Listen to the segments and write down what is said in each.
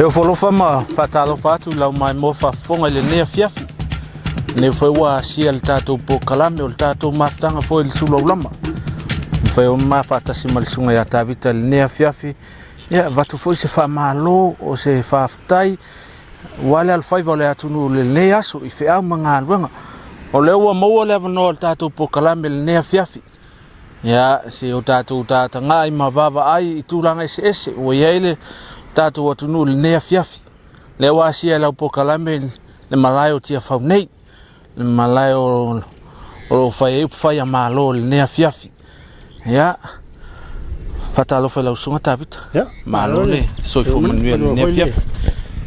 E ofo alofa ma faatalofa atu i lau maimoa faafofoga i lenei afiafi. Lenei foi ua asia le tatou polokalame o le tatou mafutaga foi i le sulu aulama. Mafai ona ma faatasi ma le susuga ia Tavita i lenei afiafi. Ia, avatu foi se faamalo o se faafetai aua le alofaiva o le atunuu i lenei aso i feau ma galuega. O lea ua maua le avanoa o le tatou polokalame i lenei afiafi. Ia, se o tatou tataga'i ma vaavaai i tulaga eseese ua i ai le tatou atunuu i lenei afiafi. Lea ua asia e lau polokalame le malae o Tiafau nei, le malae o lo o fai ai upufai a Malo i lenei afiafi. Ia, faatalofa i lau susuga Tavita. Ia, Malo le soifua manuia i lenei afiafi.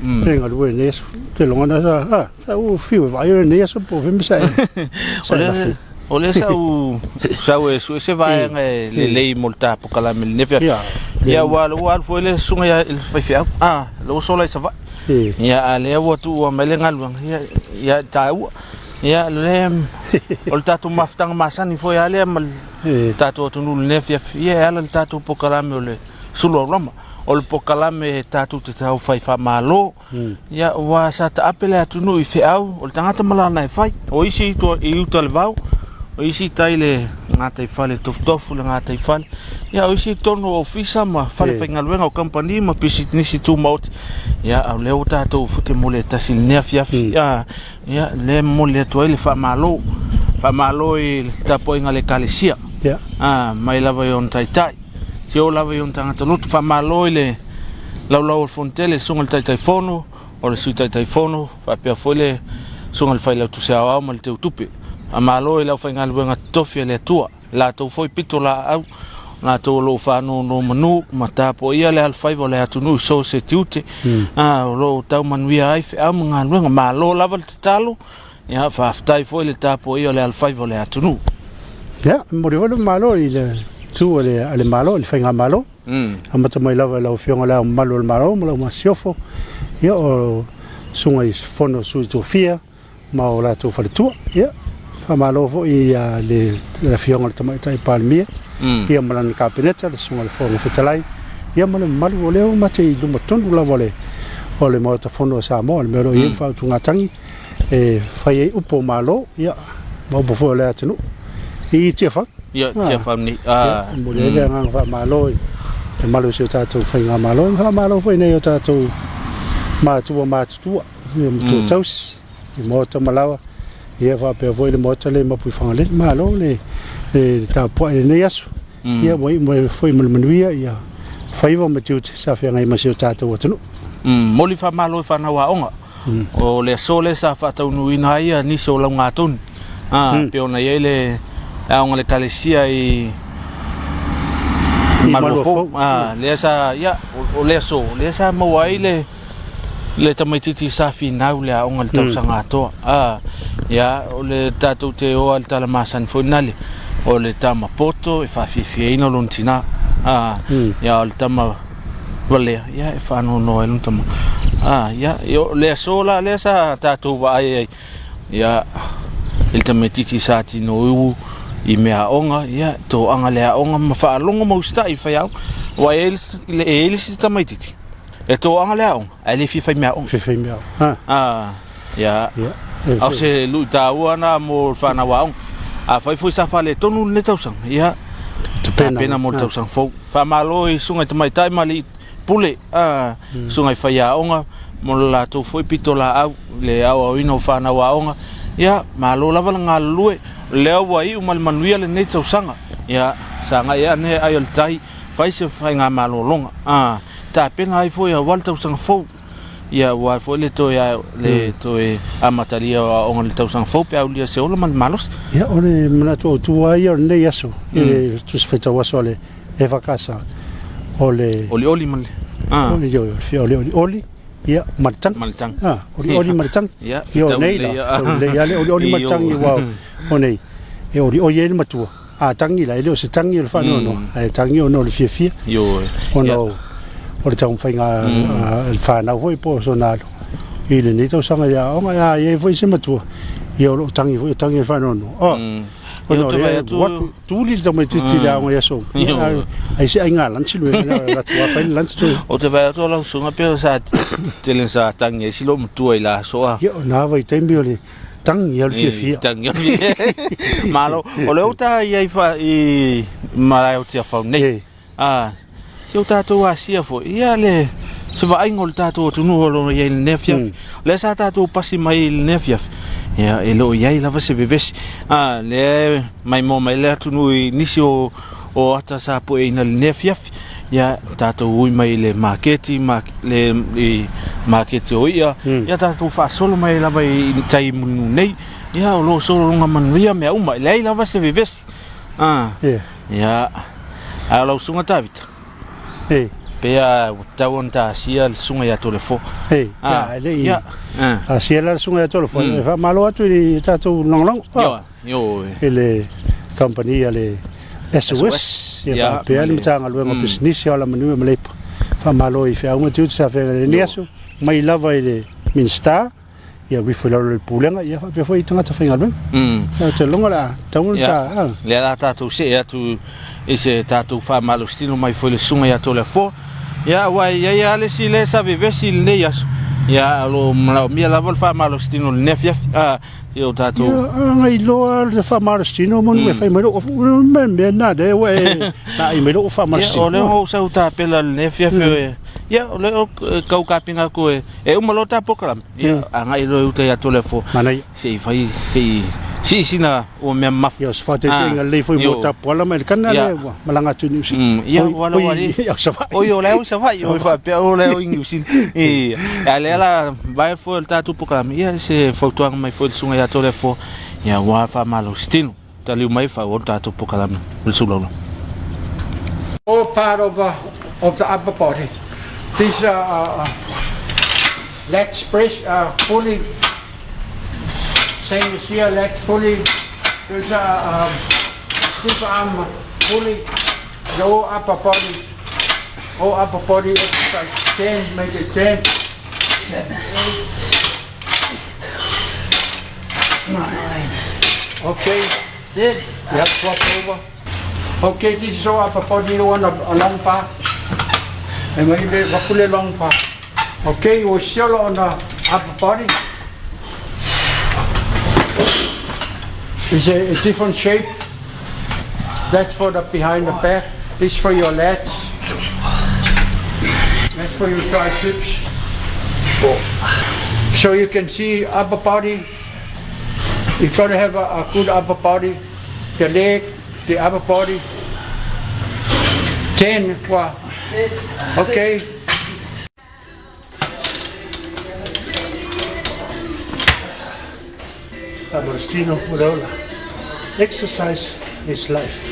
E galue i lenei aso. Te logona sa, ah, sa u fiu e vaai o lenei aso po o fea sa e. O lea, o lea sa ou sau e sue se vaega e lelei mo le ta polokalame i lenei afiafi. Ia, Ia, ua alu foi le susuga i le faifeau. Ah, lea ua sola i Savaii. Ia, a lea ua tuua mai le galuega, ia, ia taua. Ia, lea, o le tatou mafutaga masani foi lava lea ma le tatou atunuu i lenei afiafi. Ia, e ala i le tatou polokalame o le sulu aulama. O le polokalame tatou te tau fai faamalo. Ia, aua sa taape le atunuu i feau o le tagata ma lana e fai. O isi i tua, i uta le vao, o isi i tai le gataifale tofutofu le gataifale. Ia, o isi i totonu o ofisa ma fale faigaluega o kamupani ma pisinisi tumaoti. Ia, a o lea ua tatou futemole tasi i lenei afiafi. Ia, ia, lea e momoli atu ai le faamalo. Faamalo i le tapuaiga a le Ekalesia. Ia. Ah, mai lava i ona taitai. Se oo lava i ona tagata lotu. Faamalo i le laulau o le Fonotele, le susuga i le Taitaifono, o le Sui Taitaifono, faapea foi le susuga i le Failautusi Aoao ma le Teutupe. Faamalo i le aufaigaluega totofi a le Atua, latou foi pito laau, latou o lo o faanonomanu ma tapuaia le alofaiva o le atunuu i so o se tiute, ah, o lo o tau manuia ai feau ma galuega. Malo lava le tatalo, ia faafetai foi le tapuaia o le alofaiva o le atunuu. Ia, e momoli foi le malo i le itu a le Malo, i le Faigamalo. Amata mai lava i lau Afioga i Le Ao Mamalu o le Malo ma lau Masiofo, ia, o Susuga i Fono Sui Tofia ma o latou faletua. Ia, faamalo foi i le Afioga i le Tamaitai Palemia, ia ma lana Kapeneta, le Susuga i le Fofoga Fetalai, ia ma le mamalu o lea ua mate i luma tonu lava o le Maota Fono o Samoa, le mea o lo o i ai le faautugatagi e fai ai upu o Malo, ia, ma upu foi o le atunuu i Tiafau. Ia, Tiafau nei. Ia, e momoli ai le agaga faamalo i le mamalu o si o tatou Faigamalo, ma faamalo foi i nai o tatou matua matutua, ia matua tausi i maota ma laoa, ia faapea foi le maota lea i Mapuifagalele. Malo le tapuai i lenei aso. Ia ua iu mai foi ma le manuia ia faiva ma tiute sa feagai ma si o tatou atunuu. Momoli faamalo i fanau aoga. O le aso lea sa faataunuuina ai ia nisi o laugatonu. Pei ona i ai le aoga a le Ekalesia i Maluafou. Lea sa, ia, o le aso, lea sa maua ai le tamaitiiti sa finau i le aoga i le tausaga atoa. Ia, o le tatou te o lava i le tala masani foi lena, o le tama poto e faafiafiaina lona tina. Ia, o le tama valea, ia, e faanoanoa ai lona tama. Ia, o le aso la lea sa tatou vaai ai, ia, i le tamaitiiti sa tinoiu i meaaoga, ia, toaga le aoga ma faalogo ma usitai i faiaoga. Aua e i ai le isi tamaitiiti, e toaga le aoga, ae le fia fai meaaoga. Fia fai meaaoga. Ia, a o se lui taua na mo le fanau aoga. Afai foi sa faaletonu lenei tausaga, ia, tapena mo le tausaga fou. Faamalo i susuga i tamaitai ma alii pule, susuga i faiaoga mo le latou foi pitolaau i le aoaoina o fanau aoga. Ia, malo lava le galulue, o lea ua iu ma le manuia lenei tausaga. Ia, sagai ane ai o le tai, fai se faigamalologa, tapena ai foi aua le tausaga fou. Ia, aua foi le toe, le toe amatalia o aoga i le tausaga fou pe a aulia se ola ma le malosi. Ia, o le manatu autu lava ia o lenei aso, i le Tusi Faitau Aso a le EFKS, o le Olioli ma le Ioe, o le olioli, ia, ma le tagi. Ma le tagi. Olioli ma le tagi. Ia, Ia, o nei la, fetau lelei lava le olioli ma le tagi, aua o nei, e olioli ai le matua. A tagi la, e le o se tagi o le faanoanoa, ae tagi ona o le fiafia. Ioe. Ona o le taumafaiga a le fanau foi po o sona alo i lenei tausaga i aoga. A i ai foi se matua, ia o lo o tagi foi, o tagi o le faanoanoa. Ona o lea ua atu tuli le tamaitiiti i le aoga i aso uma. Ai se aiga lunch le mea lea atu a fai le lunch tu. O te vaai atu o lau susuga pei o sa tele sa tangi ai si loomatua i la aso a. Ia o na vaitaimi o le tangi o le fiafia. Tangi o le Malo, o lea ua ta i ai fa i malae o Tiafau nei. A, si o tatou asia foi, ia le se vaaiga o le tatou atunuu o lo o i ai i lenei afiafi. O lea sa tatou pasi mai i lenei afiafi, ia e le o i ai lava se vevesi. A, lea e maimoa mai le atunuu i nisi o o ata sa pueina i lenei afiafi. Ia tatou ui mai i le maketi, ma, le i maketi o i'a, ia tatou faasolo mai lava i tai i Mulinuu nei. Ia o lo o sologa manuia mea uma, e leai lava se vevesi. A, Ia, a o lau susuga Tavita, pei a ua tatau ona ta asia le susuga ia Toleafoa. Ia, e le i asia la le susuga ia Toleafoa, e faamalo atu i le tatou lagolago i le kamupani a le SOS, ia faapea le Matagaluega o Pisinisi, Alamanuia ma Leipa. Faamalo i feau ma tiute sa feagai i lenei aso, mai lava i le Minisita, ia alu ifo i lalo o le pulega ia faapea foi i tagata faigaluega. Ou te lagona o le a tatau ona ta. Lea la tatou see atu i se tatou faamalositino mai foi i le susuga ia Toleafoa. Ia aua e i ai lava le isi lea sa vevesi i lenei aso. Ia o lo o manaomia lava le faamalositino i lenei afiafi. Ia o tatou. Ia ana iloa le faamalositino manu e fai mai lou mea lena lea ua e laai mai lou faamalositino. Ia o lea ua ou sau tapela i lenei afiafi. Ia o lea e tau kapena atu e E uma loa ta polokalame, ia agai loa i uta ia Toleafoa. Manaia. Se i fai, se i sii sina ua mea mamafa. Ia, o se faataitaiga lelei foi mo Tapuala ma Elikana lea ua malaga atu i Niu Sila. Ia, ua la ua i au Savaii. Oi, o la e i Savaii, oi faapea o la e i Niu Sila. Ia, a lea la vae foi o le tatou polokalame, ia se fautuaga mai foi i le susuga ia Toleafoa, ia ua faamalositino. Taliu mai faaauau le tatou polokalame o le Sulaula. All part of the, of the upper body. These are lat press, pulley, same as here, lat pulley. There's a stiff arm pulley, the whole upper body, all upper body exercise, 10, make it 10. 7, 8, 9. Okay, 10. You have swap over. Okay, this is all upper body, you want a long bar. And maybe a long bar. Okay, you will still on the upper body. It's a different shape. That's for the behind the back. This for your lats. That's for your triceps. So you can see upper body. You've got to have a good upper body. The leg, the upper body. 10, well, okay. Agostino Purola. Exercise is life.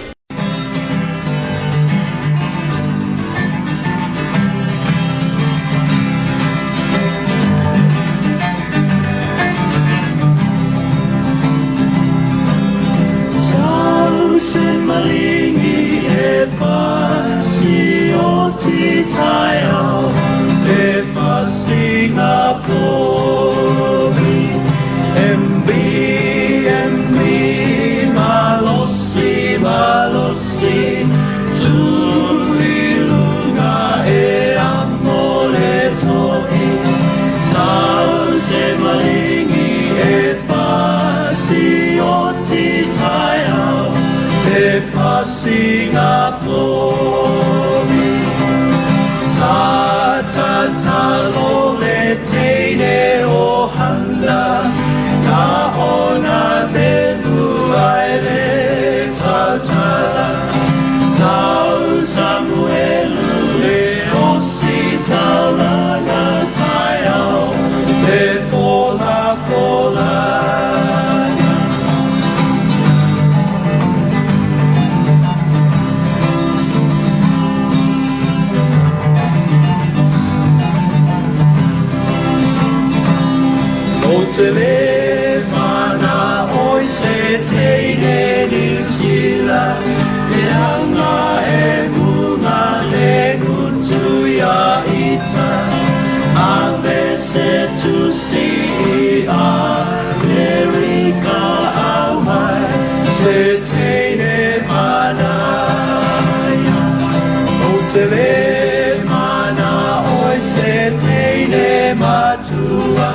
te le mana'o i se teine matua,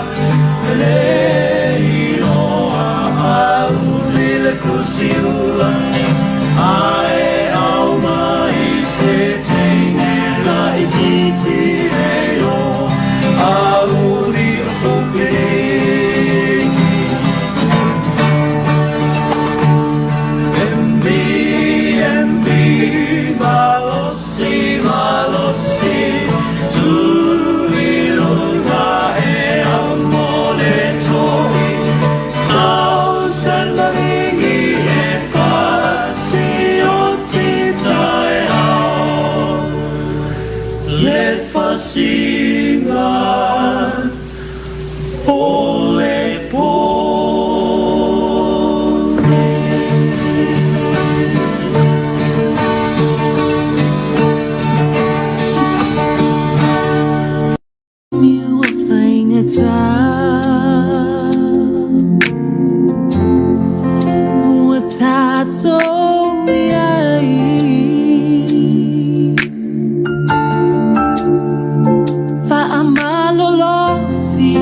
E le iloa auli le kusiula, Ae aumai se teine laitiiti e iloa auli o Fupiliki. MB, MB, malosi, malosi, tu i luga e amo le toi, Sausen lavigi e fasioti taeao, le fasiga o le po. Ua faigata ua tatou i ai Faamalolosi.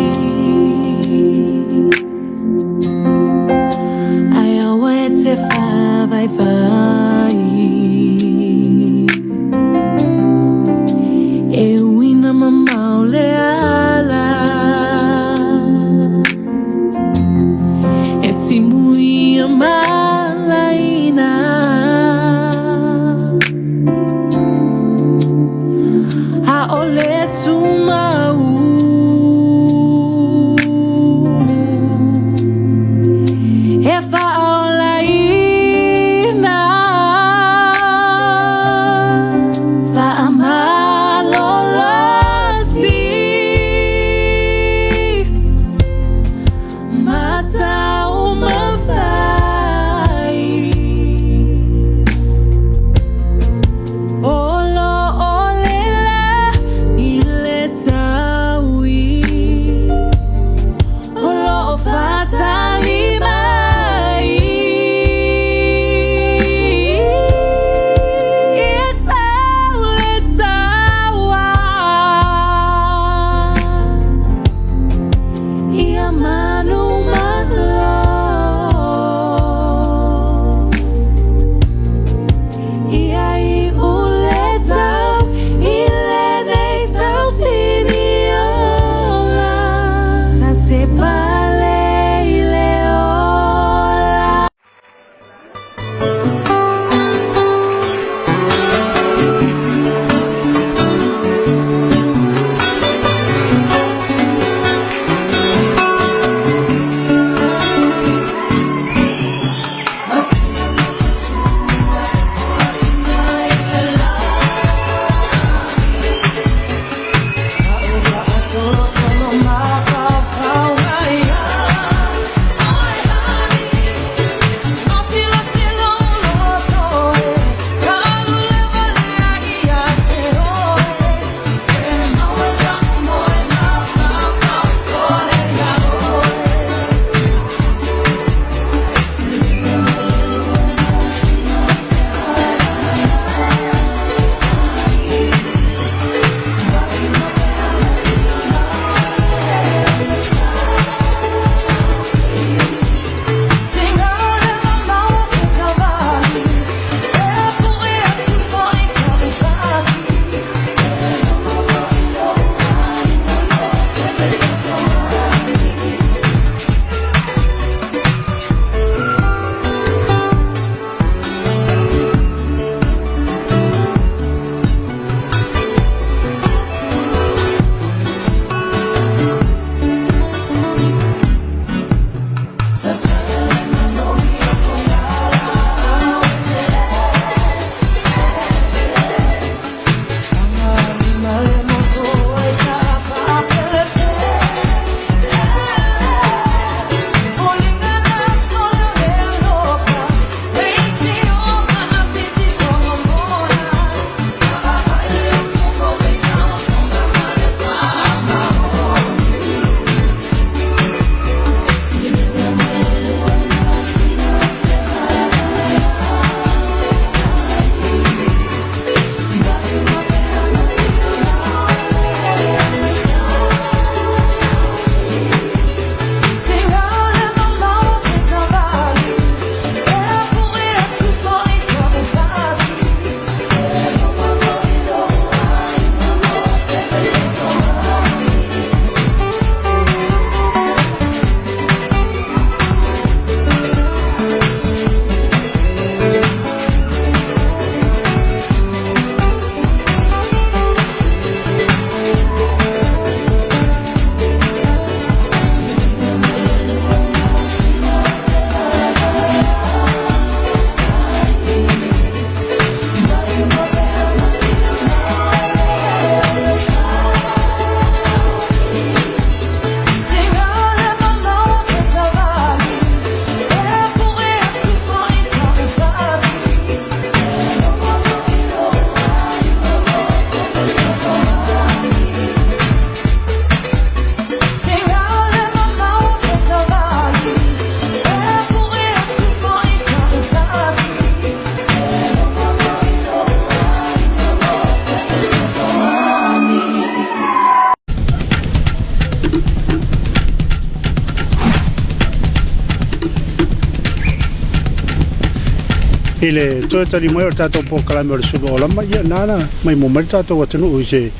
I le toe tali mai o le tatou polokalame o le Sulu Aolama, ia na ala maimoa mai le tatou atunuu i se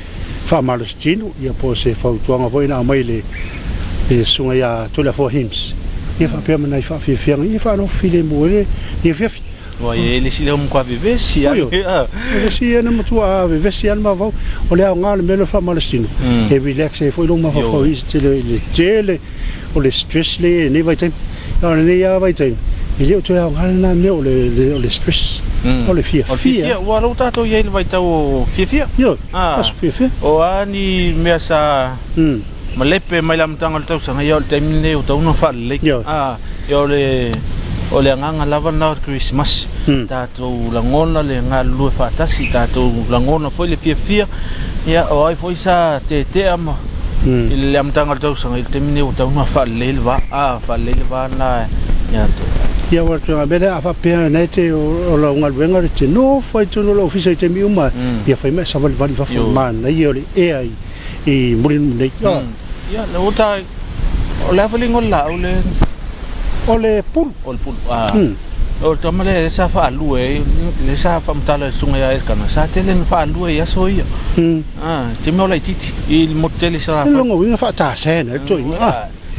faamalositino, ia po o se fautuaga foi na aumai i le le Susuga ia Toleafoa Hims, ia faapea ma nai faafiafiaga ia faanofo filemu ai lenei afiafi. Ua i ai le isi lea ua matua vevesi lava. Oi, o le isi ia na matua vevesi lava le mafaufau. O le aoga o le mea lea o le faamalositino, e relax ai foi lou mafaufau i se tele, i le tele o le stress lea e i ai i lenei vaitaimi. A o lenei lava vaitaimi, e le o toe aoga lena mea o le stress, o le fiafia. O le fiafia, ua lou tatou i ai i le vaitau o fiafia. Ioe, aso fiafia. O a ni mea sa malepe mai le amataga o le tausaga, ia o le taimi lenei ua tatau ona faalelei. Ioe. Ia o le, o le agaga lava lena o le Kerisimasi, tatou lagona le galulue faatasi, tatou lagona foi le fiafia, ia o ai foi sa tetea ma i le amataga o le tausaga, i le taimi lenei ua tatau ona faalelei le va, faalelei le va lena ia te. Ia aua o le tulaga mea lea a faapea o lena e te, o lau galuega e te nofo ai i totonu o lou ofisa i taimi uma, ia fai ma e savalivali i fafo, manaia o le ea i Mulinuu nei. Ia, le ota, o le a foi le igoa o le laau le... O le pulu. O le pulu, a. O le tama lea sa faalue ai, lea sa faamatala e le susuga ia Elkana, sa tele ina faalue i aso ia. A, te mea o laitiiti, i le motu tele i Salafai. O lona uiga faatasena ai le toeaina.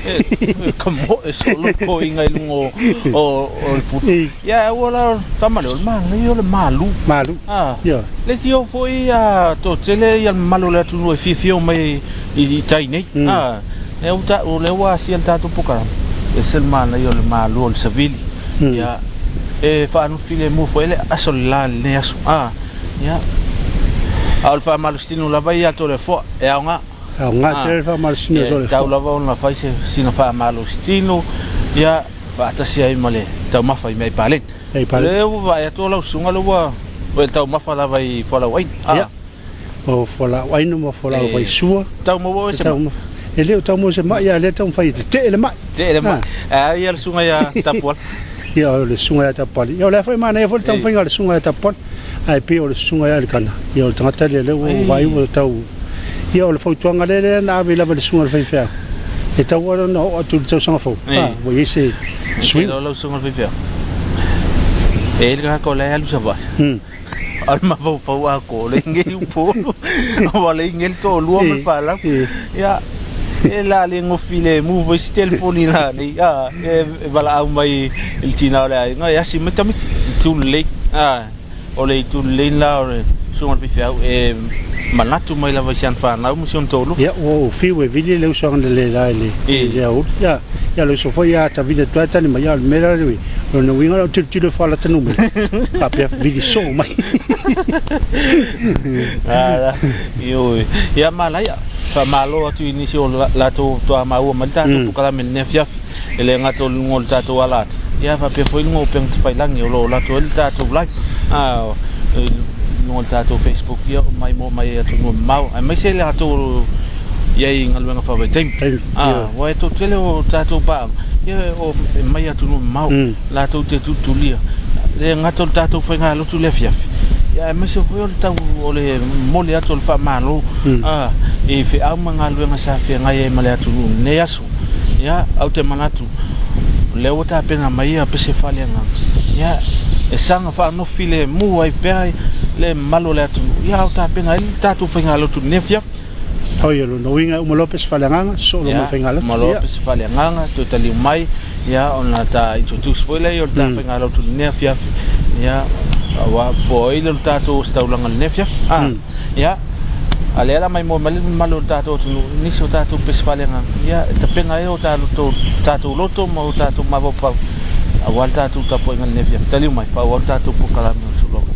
E ka moe solo toeaina i luga o le pulu. Ia, aua la, o le tama lea, o le manaia o le malu. Malu. A, Ia. Le tio foi a toatele ia le mamalu o le atunuu e fiafia mai i tai nei. A, lea ua ta, lea ua asia le tatou polokalame, e ese le manaia o le malu o le savili. Ia, e faanofu filemu foi le aso le la i lenei aso. A, ia, a o le faamalositino lava ia Toleafoa, e aoga. E aoga tele le faamalositino a Toleafoa. E tatau lava ona fai se, sina faamalositino, ia, faatasi ai ma le taumafa i meaai paleni. Ei pale. Lea ua vaai atu o lau susuga lea ua ua e taumafa lava i fualaau aina. Ia. O fualaau aina ma fualaau faisua. Tau maua oe se mai. E le o tau maua se mai, a o lea e taumafai e tetee le mai. Tetee le mai. A ia le susuga ia Tapuala. Ia o le susuga ia Tapuala. Ia o lea foi e manaia foi le taumafaiga a le susuga ia Tapuala. Ae pei o le susuga ia Elikana, ia o le tagata lea lea ua ou vaai ua tau. Ia o le fautuaga lea lea na ave lava i le susuga i le faifeau, e tatau lava ona oo atu i le tausaga fou, a, ua i ai se suiga. Lau susuga i le faifeau, e i ai le tagata o la e alu i Savaii, a o le mafaufau atoa o le inge i Upolu, ua le inge le toalua ma le fanau. Ia, e la le gofilemu foi si telefoni na nei, a, e valaau mai i le tina o le aiga, e asi mai tamaiti, i tu lelei, a. O le itu lelei la o le susuga i le faifeau e manatu mai lava i si ana fanau ma si ona toalua. Ia, ua ou fiu e vili le uso agalelei la i le i le aoauli. Ia, ia le uso foi ia ta vili atu ai tali mai, ia o le mea la le lona uiga o lau tilotilo e faalata numera, faapea vili soo mai. Ioe. Ia malaia, faamalo atu i nisi o latou faatoa maua mai le tatou polokalame i lenei afiafi. E le gata o luga o le tatou ala atu, ia faapea foi luga o upega tafailagi o lo o latou ai le tatou live i luga o le tatou Facebook, ia o maimoa mai ai atunuu e mamao, aemaise le latou i ai i galuega faavaitaimi. Aua e toatele o tatou paaga, ia o e mai atunuu e mamao, latou te tulitulia. E le gata o le tatou faigalotu i le afiafi, ia aemaise foi o le tau o le momoli atu o le faamalo i feau ma galuega sa feagai ai ma le atunuu i lenei aso. Ia, ou te manatu, o lea ua tapena mai ia pese faaleagaga, ia, e saga faanofo filemu ai pea le mamalu o le atunuu, ia, o tapena ai le tatou faigalotu i lenei afiafi. Oi, o lona uiga e uma loa pese faaleagaga, sosoo loa ma le faigalotu. Uma loa pese faaleagaga, toe taliu mai, ia, ona ta introduce foi lea o le ta faigalotu i lenei afiafi, ia, aua po o ai le tatou ositaulaga i lenei afiafi. Ia, a lea la maimoa mai le mamalu o le tatou atunuu i nisi o tatou pese faaleagaga, ia, e tapena ai o tatou loto ma o tatou mafaufau aua le tatou tapuaiga i lenei afiafi. Taliu mai, faaauau le tatou polokalame o le Suluaga.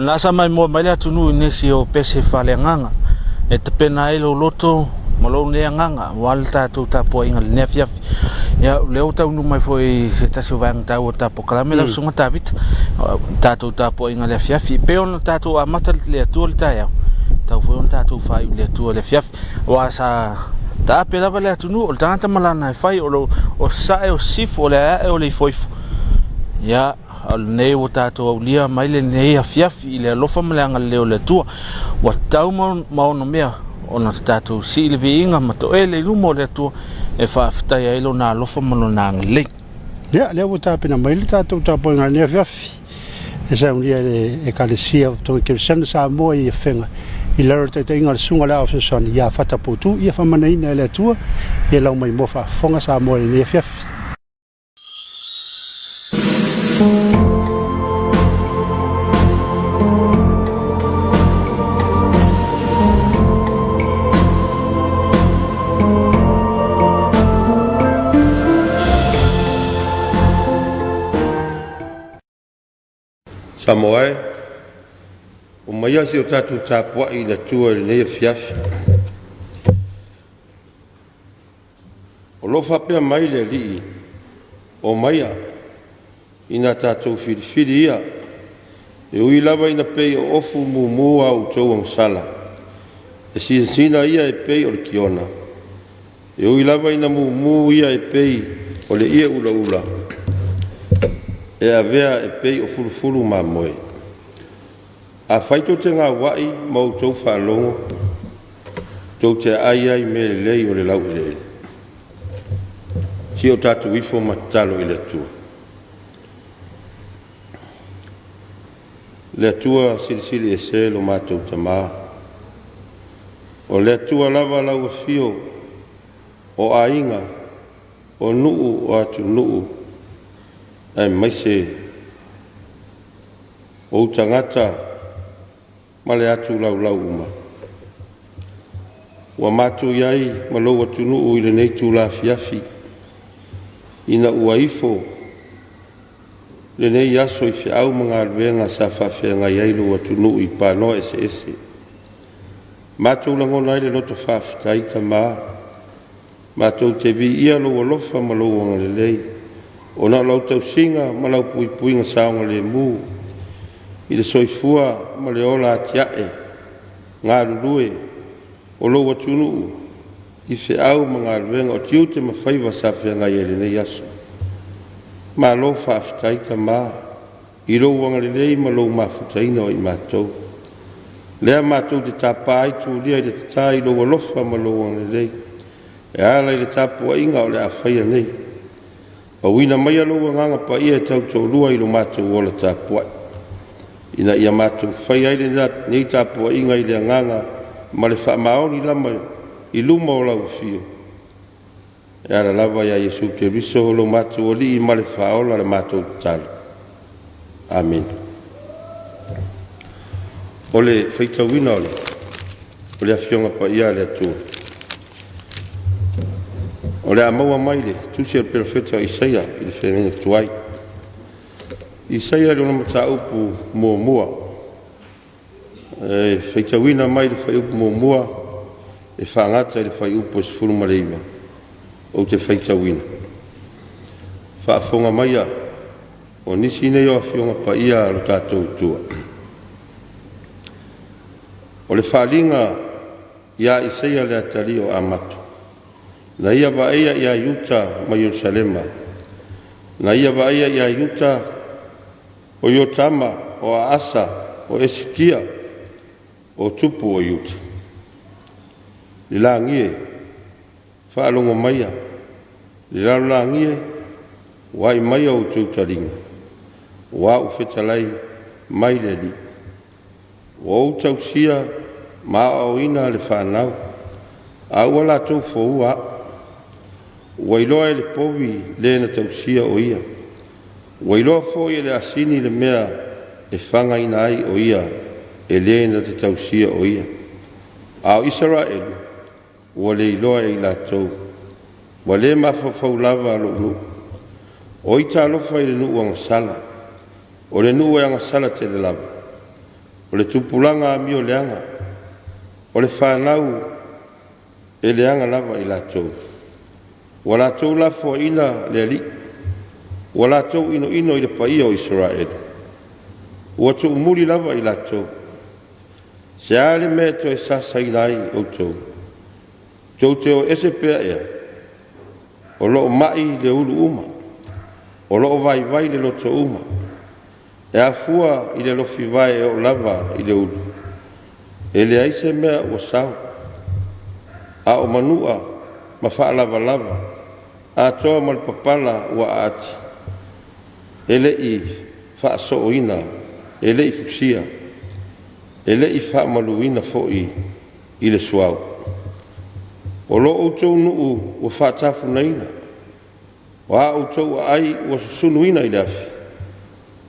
lena sa maimoa mai le atunuu i nisi o pese faaleagaga e tapena ai lou loto ma lou nei agaga aua le tatou tapuaiga i lenei afiafi. Ia, o lea ua taunuu mai foi i se tasi o vaega taua o le tatou polokalame lau Susuga Tavita, tatou tapuaiga i le afiafi. E pei ona tatou amata i le Atua i le taeao, e tatau foi ona tatou faaiu i le Atua i le afiafi. Aua sa taape lava le atunuu, o le tagata ma lana e fai, o lo o sae, o sisifo, o le aeae, o le ifoifo. Ia, a o lenei ua tatou aulia mai lenei afiafi i le alofa ma le agalelei o le Atua. Ua tatau ma onomea ona tatou sii le viiga ma toele i luma o le Atua e faafetaia ai lona alofa ma lona agalelei. Ia, lea ua tapena mai le tatou tapuaiga i lenei afiafi e saunia e le Ekalesia o Tonga Kerisiano Samoa i Afega i lalo o le taitaiga a le Susuga o le Ao Fesoasoani ia Fata Poutu, ia faamanaina e le Atua ia lau maimoa faafofoga Samoa i lenei afiafi. Samoa e, omaia si o tatou tapuai i le Atua i lenei afiafi. O lo o faapea mai le Alii, omaia, ina tatou filifili ia, e ui lava ina pei o ofu mumu a outou agasala, e sinasina ia e pei o le tiona, e ui lava ina mumu ia e pei o le ie ulaula, e avea e pei o fulufulu mamoe. Afai tou te gauai ma outou faalogo, tou te aai ai i mea lelei o le laueleele. Si o tatou ifo ma tatalo i le Atua. Le Atua Silisili Ese lo matou Tama, o le Atua lava lau afio o aiga, o nuu, o atunuu, aemaise ou tagata ma le atu laulau uma. Ua matou i ai ma lou atunuu i lenei itula afiafi, ina ua ifo lenei aso i feau ma galuega sa faafeagai ai lou atunuu i panoa eseese. Matou lagona ai le loto faafetai, Tama, matou te viia lou alofa ma lou agalelei, ona o lau tausiga ma lau puipuiga saogalemu i le soifua ma le ola atiae galulue o lou atunuu i feau ma galuega o tiute ma faiva sa feagai ai i lenei aso. Malo faafetai, Tama, i lou agalelei ma lou mafutaina o i matou. Lea matou te tapa ai tulia i le tata i lou alofa ma lou agalelei e ala i le tapuaiga o le a faia nei. Auina maia lou Agaga Paia e tautoalua i lo matou ola tapuai, ina ia matou faia ai lenei tapuaiga i le agaga ma le faamaoni lama i luma o lau afio, e ala lava ia Iesu Keriso lo matou Alii ma le Faaola le matou tatalo. Amene. O le faitauina o le Afioga Paia a le Atua, o le a maua mai le Tusi a le Perofeta o Isaia i le feagaiga tuai. Isaia i lona mataupu muamua, e faitauina mai le fuaiupu muamua e faagata i le fuaiupu e 19, ou te faitauina. Faafofoga maia o nisi nei o Afioga Paia a lo tatou Atua. O le faaaliga ia Isaia le atalii o Amato, na ia vaaia ia Iuta ma Ierusalema, na ia vaaia ia Iuta o Iotama, o Aasa, o Esikia, o tupu o Iuta. Le lagi e, faalogo maia, le lalolagi e, ua'i maia outou taliga, ua ua fetalai mai le Alii. Ua ou tausia ma aoaoina le fanau, a ua latou foua au. Ua iloa e le povi le na tausia o ia. Ua iloa foi e le asini le mea e fagaina ai o ia e le na te tausia o ia. A o Isaraelu, ua le iloa e i latou, ua le mafaufau lava lou nuu. O ita alofa i le nuu agasala, o le nuu e agasala tele lava. O le tupulaga amioleaga, o le fanau e leaga lava i latou. Ua latou lafoaiina le Alii, ua latou inoino i le paia o Isaraelu. Ua tuumuli lava i latou. Se a le mea e toe sasaina ai outou? Tou te o ese pea ea? O lo o mai le ulu uma, o lo o vaivai le loto uma. E afua i le lofivae e oo lava i le ulu, e leai se mea ua sao, a o manua ma faalavalava, atoa ma le papala ua aati, e le i faasooina, e le i fusia, e le i faamaluina foi i le suauu. O lo outou nuu ua faatafunaina, o a outou aai ua susunuina i le afi,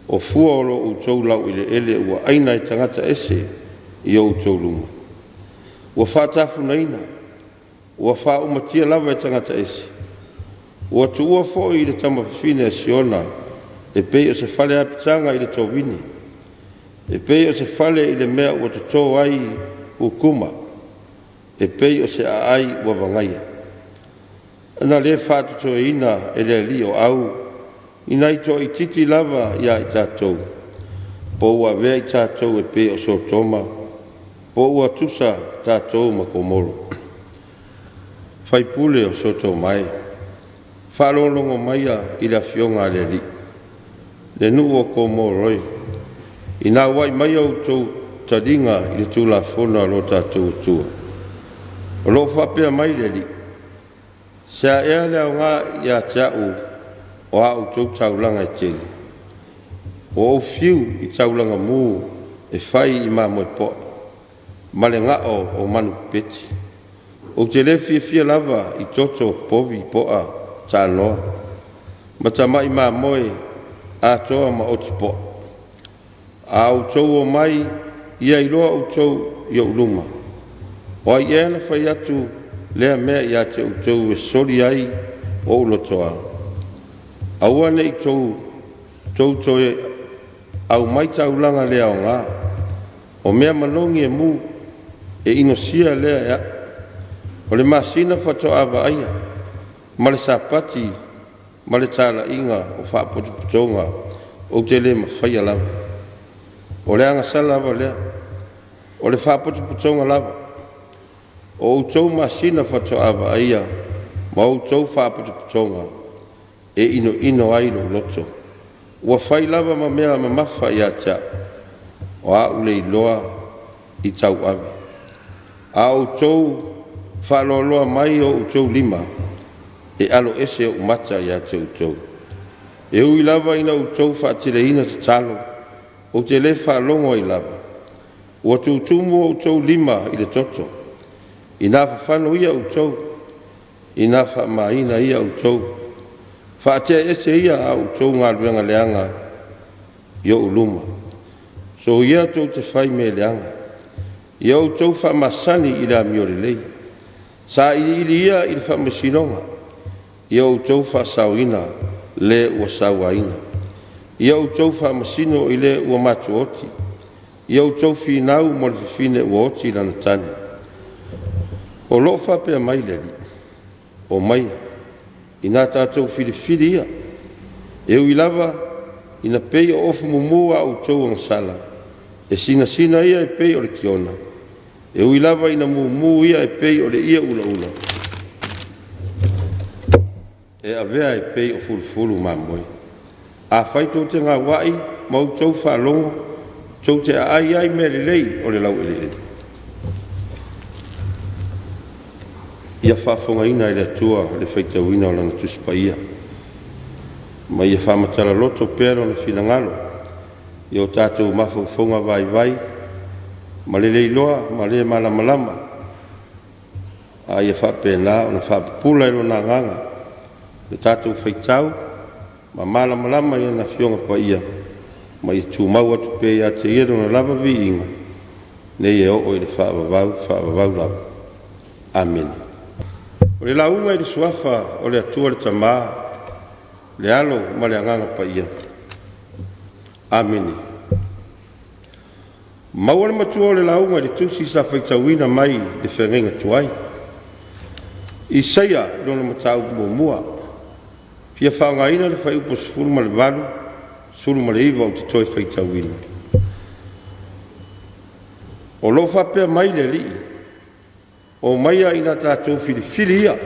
o fua o lo outou laueleele ua aina e tagata ese i o outou luma. Ua faatafunaina, ua faaumatia lava e tagata ese. Ua tuua foi le tamafafine a Siona e pei o se fale apitaga i le tovine, e pei o se fale i le mea ua toto ai kukuma, e pei o se aai ua vagaia. Na le faatotoeina e le Alii o au ni nai toaitiiti lava ia i tatou, po ua avea i tatou e pei o Sotoma, po ua tusa tatou ma Komoro. Faipule o Sotoma e, faalogologo maia i le afioga a le Alii, le nuu o Komoro e, ina auai mai a outou taliga i le Tulafono a lo tatou Atua. O lo o faapea mai le Alii, Se a ea le aoga ia te a'u o a outou taulaga e tele? Ua ou fiu i taulaga mu e fai i mamoe po'e ma le ga'o o manu pepeti. Ou te le fiafia lava i toto povi po'a taanoa ma tama'i mamoe atoa ma oti po'a. A outou omai ia iloa outou i o'u luma. O ai ea na fai atu lea mea ia te outou e soli ai o'u lotoa? Aua ne i tou toe aumai taulaga le aoga, o mea manogi e mu, e inosia lea e a'u. O le masina faatoa vaaia, ma le Sapati ma le talaiga o faapotopotoga ou te le mafaia lava. O le agasala lava lea, o le faapotopotoga lava. O outou masina faatoa vaaia ma outou faapotopotoga e inoino ai lou loto, ua fai lava ma mea mamafa ia te a'u, o a'u le iloa i tauave. A outou faaloaloa mai o outou lima, e aloese o'u mata ia te outou. E ui lava ina outou faateleina tatalo, ou te le faalogo ai lava. Ua tutumu outou lima i le toto. Ina fafano ia outou, ina faamaina ia outou. Faatea ese ia a outou galuega leaga i o'u luma. Soia tou te fai mea leaga. Ia outou faamasani i le amio lelei. Sailiili ia i le faamasinoga. Ia outou faasaoina le ua sauaina. Ia outou faamasino i le ua matuaoti. Ia outou finau mo le fafine ua oti lana tane. O lo o faapea mai le Alii, Omaia, ina tatou filifili ia. E ui lava ina pei o ofu mumu a outou agasala, e sinasina ia e pei o le tiona. E ui lava ina mumu ia e pei o le ie ulaula, e avea e pei o fulufulu mamoe. Afai tou te gauai ma outou faalogo, tou te aai ai mea lelei o le laueleele. Ia faafofogaina e le Atua le faitauina o Lana Tusi Paia, ma ia faamatala loto pea Lona finagalo i o tatou mafaufauga vaivai ma le leiloa ma le malamalama, a ia faapena ona faapupula e Lona Agaga le tatou faitau ma malamalama i Ana Afioga Paia, ma ia tumau atu pea ia te Ia Lona lava viiga, nei e oo i le faavavau, faavavau lava. Amene. O le lauga i le Suafa o le Atua le Tama, le Alo ma le Agaga Paia. Amene. Maua le matua o le lauga i le tusi sa faitauina mai le feagaiga tuai. Isaia i lona mataupu muamua, fia faaaogaina le fuaiupu 18, 19 ou te toe faitauina. O lo o faapea mai le Alii, Omaia ina tatou filifili ia,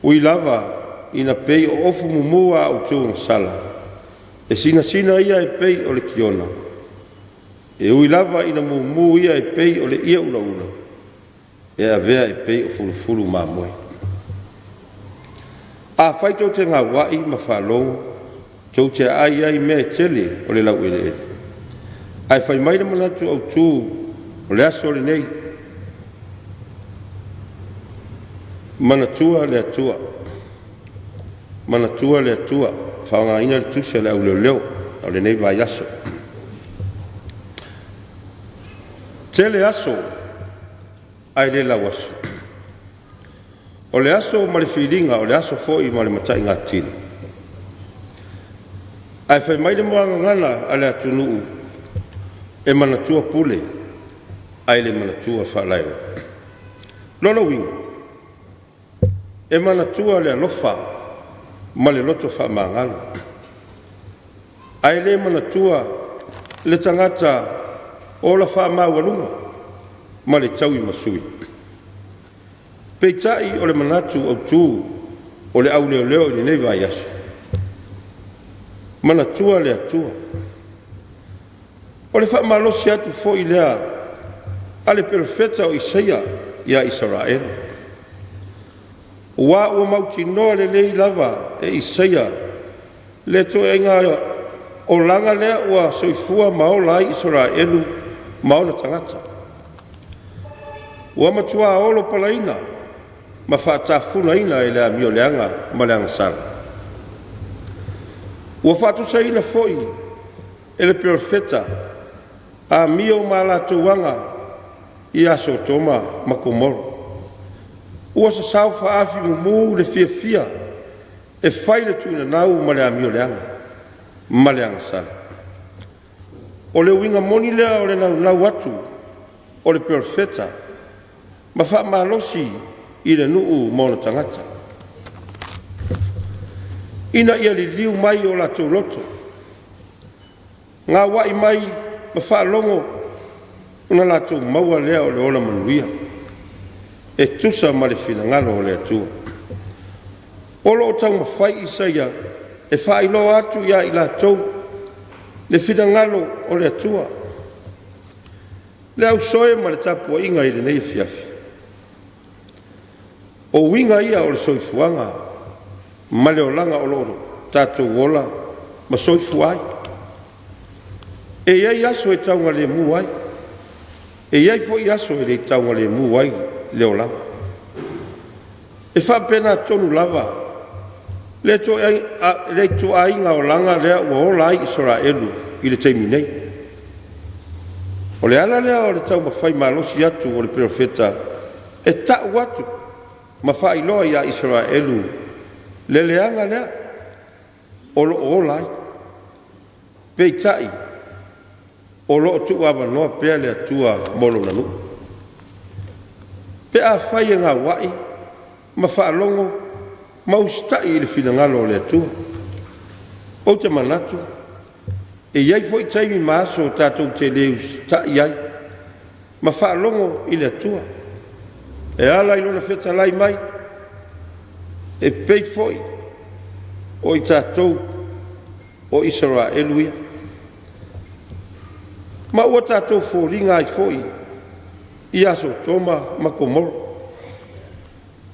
ui lava ina pei o ofu mumu a outou agasala, e sinasina ia e pei o le tiona, e ui lava ina mumu ia e pei o le ie ulaula, e avea e pei o fulufulu mamoe. Afai tou te gauai ma faalogo, tou te aai ai mea e tele o le laueleele, ae fai mai le manatu autu o le aso lenei, manatua le Atua. Manatua le Atua, faaaogaina le tusi a le Au Leoleo o lenei vaiaso. Tele aso ae le lauaso. O le aso ma le filiga, o le aso foi ma le mataigatila. Ae fai mai le muagagana a le atunuu, e manatua pule ae le manatua faalaeo. Lona uiga, e manatua le alofa ma le loto faamagalo, ae le manatua le tagata ola faamaualuga ma le tauimasui. Peitai o le manatu autu o le au leoleo i lenei vaiaso, manatua le Atua. O le faamalosi atu foi lea a le Perofeta o Isaia ia Isaraelu, aua ua mautinoa lelei lava e Isaia le ituaiga olaga lea ua soifua ma ola ai Isaraelu ma ona tagata. Ua matuā olo palaina ma faatafunaina e le amioleaga ma le agasala. Ua faatusaina foi e le Perofeta amio ma a latou aga ia Sotoma ma Komoro. Ua sasao faaafi mumu le fiafia e fai le tuinanau ma le amioleaga ma le agasala. O le uiga moni lea o le naunau atu o le Perofeta ma faamalosi i le nuu ma ona tagata, ina ia liliu mai o latou loto, gauai mai ma faalogo ona latou maua lea o le ola manuia e tusa ma le finagalo o le Atua. O lo o taumafai Isaia e faailoa atu ia i latou le finagalo o le Atua. Le ausoe ma le tapuaiga i lenei afiafi, o uiga ia o le soifuaga ma le olaga o lo o tatou ola ma soifua ai. E i ai aso e taugalemu ai, e i ai foi aso e le taugalemu ai le olaga. E faapena tonu lava le ituaiga olaga lea ua ola ai Isaraelu i le taimi nei. O le ala lea o le taumafai malosi atu o le Perofeta e ta'u atu ma faailoa ia Isaraelu le leaga lea o lo o ola ai. Peitai, o lo o tuuavanoa pea le Atua mo lona nuu, pe afai e gauai ma faalogo ma usitai i le finagalo o le Atua. Ou te manatu, e i ai foi taimi ma aso tatou te le usitai ai ma faalogo i le Atua e ala i Lona fetalai mai, e pei foi o i tatou o Isaraelu ia. Ma ua tatou foliga ai foi ia Sotoma ma Komoro.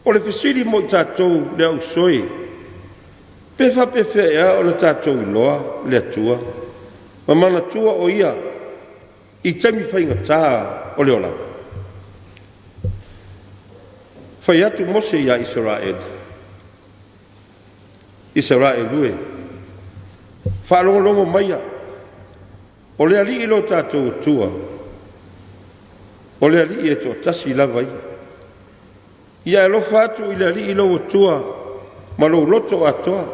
O le fesili mo i tatou le ausoe, pe faapefea ea ona tatou iloa le Atua ma manatua o Ia i taimi faigata o le olaga? Fai atu Mose ia Isaraelu, Isaraelu e, faalogologo maia, o le Alii lo tatou Atua, o le Alii e toatasi lava ia. Ia e alofa atu i le Alii lou Atua ma lou loto atoa,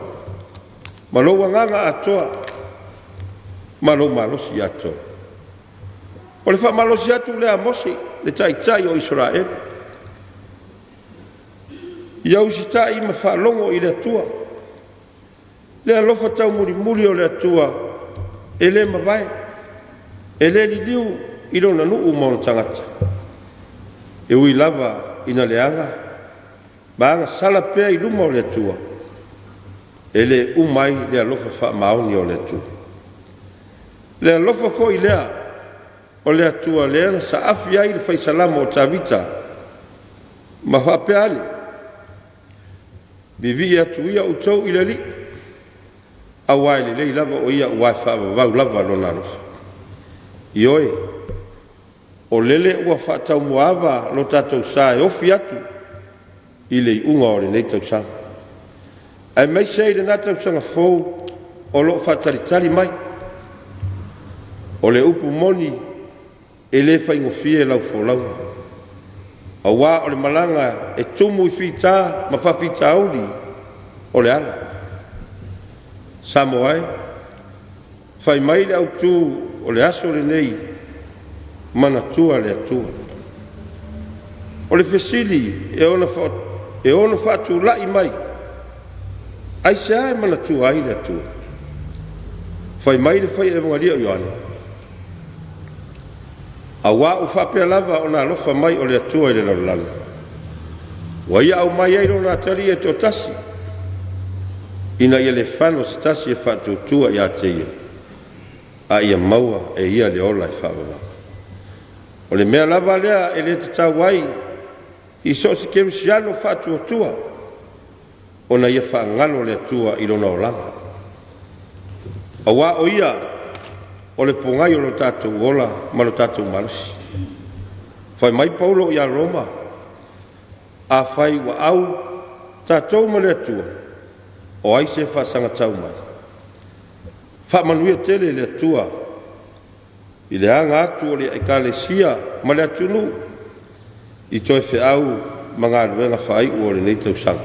ma lou agaga atoa, ma lou malosi atoa. O le faamalosi atu lea a Mose, le taitai o Isaraelu, ia usitai ma faalogo i le Atua. Le alofa taumulimuli o le Atua e le mavae, e le liliu i lona nuu ma ona tagata. E ui lava ina leaga ma agasala pea i luma o le Atua, e le uma ai le alofa faamaoni o le Atua. Le alofa foi lea o le Atua lea na saafi ai le Fai Salamo o Tavita ma faapea ane, “Vivii atu ia outou i le Alii, aua e lelei lava o Ia aua e faavavau lava Lona alofa.” Ioe, o lele ua faataumuaava lo tatou sa e ofi atu i le iuga o lenei tausaga, aemaise ai lena tausaga fou o lo o faatalitali mai. O le upu moni, e le faigofie lau folauga, aua o le malaga e tumu i fita ma faafitauli o le ala. Samoa e, fai mai le autu o le aso lenei, manatua le Atua. O le fesili e ono faatulai mai, aisea e manatua ai le Atua? Fai mai le fai Evagalio o Ioane, “Aua ua faapea lava ona alofa mai o le Atua i le lalolagi, ua Ia aumai ai Lona Atalii e toatasi, ina ia le fano se tasi e faatuatua ia te Ia, a ia maua e ia le ola e faavavau.” O le mea lava lea e le tatau ai i so o se kerisiano faatuatua ona ia faagalo le Atua i lona olaga, aua o Ia o le pogai o lo tatou ola ma lo tatou malosi. Fai mai Paulo ia Roma, “Afai ua au tatou ma le Atua, o ai se faasagatau mai?” Faamanuia tele le Atua i le aga atu o le Ekalesia ma le atunuu i toe feau ma galuega faaiu o lenei tausaga.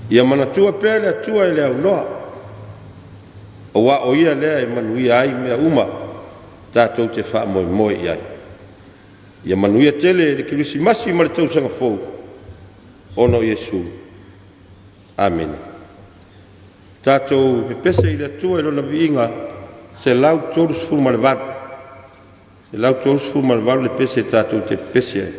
Ia manatua pea le Atua e le aunoa, aua o Ia lea e manuia ai mea uma tatou te faamoemoe i ai. Ia manuia tele le Kerisimasi ma le Tausaga Fou ona o Iesu. Amene. Tatou pepese i le Atua i Lona viiga 138, 138 le pese tatou te pepese ai.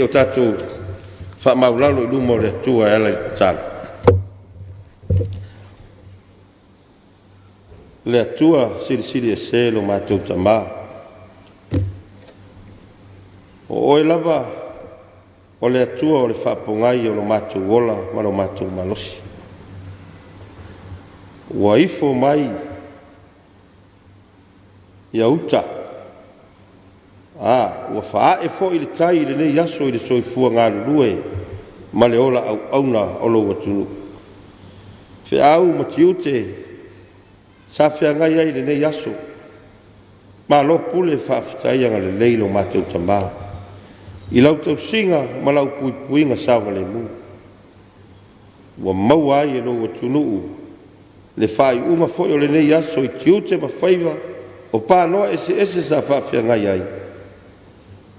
Se i o tatou faamaulalo i luma o le Atua e ala i le tatalo. Le Atua Silisili Ese lo matou Tama, o Oe lava o le Atua o le faapogai o lo matou ola ma lo matou malosi. Ua ifo mai ia uta, a ua faaee foi le tai i lenei aso i le soifua galulue ma le ola auauna o lou atunuu. Feau ma tiute sa feagai ai i lenei aso, malo pule, faafetai agalelei i lo matou Tama i lau tausiga ma lau puipuiga saogalemu ua maua ai e lou atunuu le faaiuga foi o lenei aso i tiute ma faiva o panoa eseese sa faafeagai ai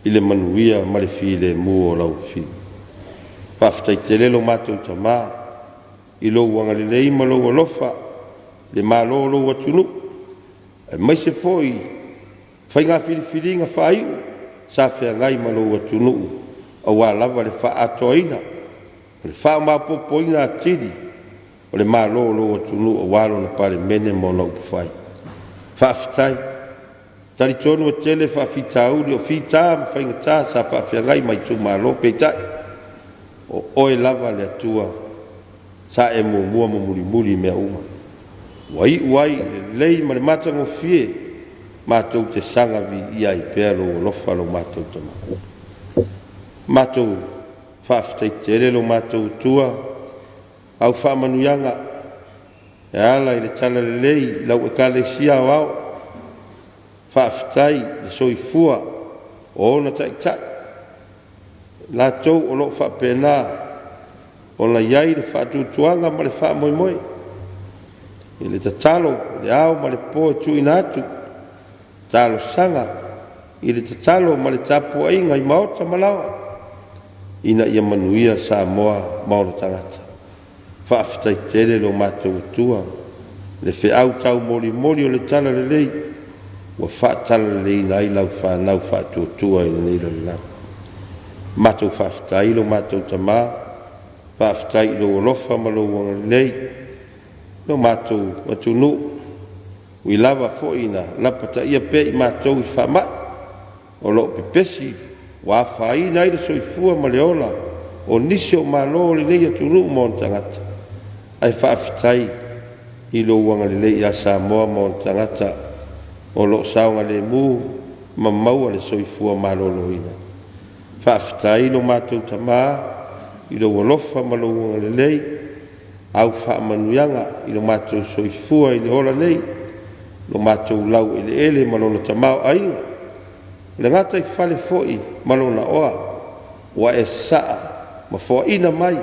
i le manuia ma le filemu o lau Afio. Faafetai tele lo matou Tama i lou agalelei ma lou alofa i le Malo o lou atunuu, aemaise foi faiga filifiliga faaiu sa feagai ma lou atunuu aua lava le faaatoaina ma le faamaopoopoina atili o le Malo o lou atunuu aua lona Palemene ma ona upufai. Faafetai. Talitonu e tele faafitauli o fita ma faigata sa faafeagai ma itumalo, peitai, o oe lava le Atua sa e muamua ma mulimuli i mea uma. Ua iu ai i le lelei ma le matagofie, matou te saga viia ai pea lou alofa lo matou Tama. Matou faafetai tele lo matou Atua, au faamanuiaga e ala i le talalelei i lau Ekalesia Aoao. Faafetai i le soifua o ona taitai, latou o lo o faapena ona i ai le faatuatuaga ma le faamoemoe i le tatalo i le ao ma le po e tuuina atu talosaga i le tatalo ma le tapuaiga i maota ma laoa ina ia manuia Samoa ma ona tagata. Faafetai tele lo matou Atua le feau taumolimoli o le talalelei ua faatalaleleiina ai lau fanau faatuatua i lenei lalolagi. Matou faafetai lo matou Tama, faafetai i lou alofa ma lou agalelei i lo matou atunuu, ui lava foi ina lapataia pea i matou i faamai o lo o pepesi ua afaina ai le soifua ma le ola o nisi o Malo o lenei atunuu ma ona tagata, ae faafetai i lou agalelei ia Samoa ma ona tagata o lo o saogalemu ma maua le soifua maloloina. Faafetai lo matou Tama i lou alofa ma lou agalelei, au faamanuiaga i lo matou soifua i le ola nei, lo matou laueleele ma lona tamaoaiga, o le gataifale foi ma lona oa ua e sasaa ma foaina mai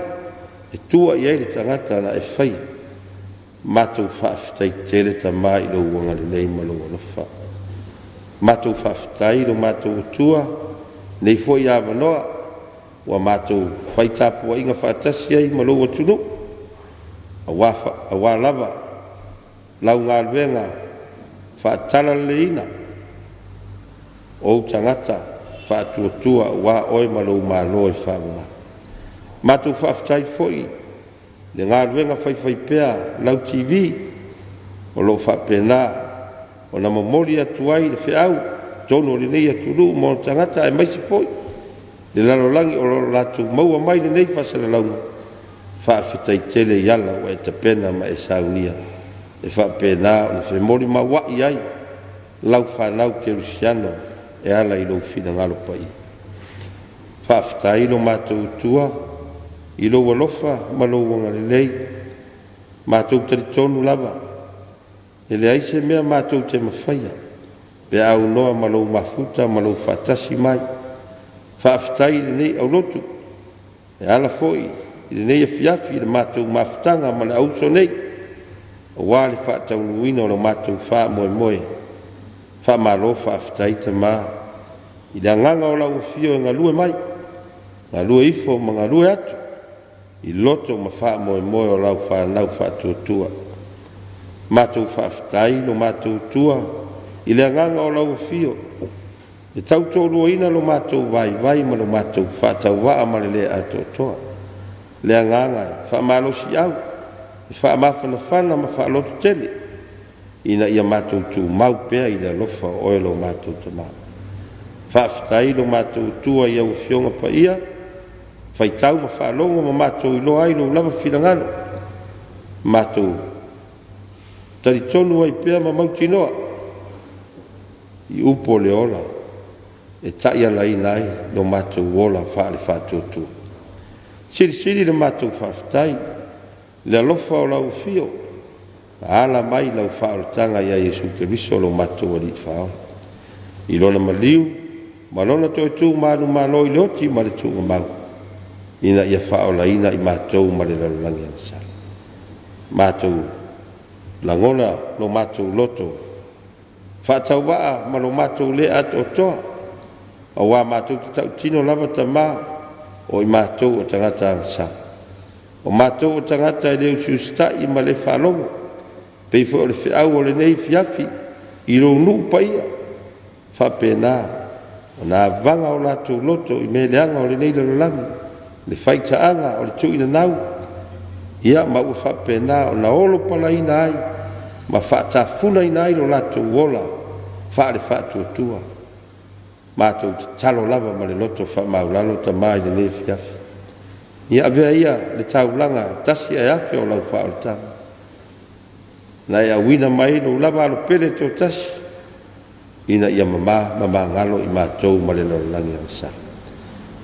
e tua i ai le tagata na e faia. Matou faafetai tele Tama i lou agalelei ma lou alofa. Matou faafetai i lo matou Atua nei foi avanoa ua matou fai tapuaiga faatasi ai ma lou atunuu aua, aua lava lau galuega faatalaleleiina o ou tagata faatuatua aua oe ma lou Malo e faavae. Matou faafetai foi le galuega faifaipea Lau TV o lo o faapena ona momoli atu ai le feau i totonu o lenei atunuu ma ona tagata aemaise foi le lalolagi o lo o latou maua mai lenei faasalalauga. Faafetai tele i ala ua e tapena ma e saunia e faapena ona femolimaua'i ai lau fanau kerisiano e ala i lou finagalo paia. Faafetai lo matou Atua i lou alofa ma lou agalelei. Matou talitonu lava e leai se mea matou te mafaia pe a aunoa ma lou mafuta ma lou faatasi mai. Faafetai i lenei aulotu e ala foi i lenei afiafi i le matou mafutaga ma le auuso nei aua le faataunuuina o lo matou faamoemoe. Faamalo faafetai Tama i le agaga o lau afio e galue mai, galue ifo ma galue atu i loto ma faamoemoe o lau fanau faatuatua. Matou faafetai lo matou Atua i le agaga o lau afio. E tau toaluaina lo matou vaivai ma lo matou faatauvaa ma le le atoatoa. Le agaga e faamalosiau, e faamafanafana ma faalototele, ina ia matou tumau pea i le alofa o Oe lo matou Tama. Faafetai lo matou Atua i au Afioga Paia, faitau ma faalogo ma matou iloa ai Lou lava finagalo, matou talitonu ai pea ma mautinoa i upu o le ola e taialaina ai lo matou ola faale-faatuatua. Silisili le matou faafetai le alofa o lau afio na ala mai lau faaolataga ia Iesu Keriso lo matou Alii Faaola. I lona maliu ma lona toe tu manumalo i le oti ma le tuugamau, ina ia faaolaina i matou ma le lalolagi agasala. Matou lagona lo matou loto faatauvaa ma lo matou le atoatoa, auā matou te tautino lava Tama, o i matou o tagata agasala. O matou o tagata e le usiusitai ma le faalogo, pei foi o le feau o lenei afiafi i lou nuu paia, faapena ona avaga o latou loto i mea leaga o lenei lalolagi, le faitaaga o le tuuinanau, ia ma ua faapena ona olopalaina ai ma faatafunaina ai lo latou ola faale-faatuatua. Matou tatalo lava ma le loto faamaualalo Tama i lenei afiafi. Ia avea ia le taulaga tasi ae afe o lau faaolataga, na e auina mai ai lou lava alo pele toatasi, ina ia mama ma magalo i matou ma le lalolagi agasala.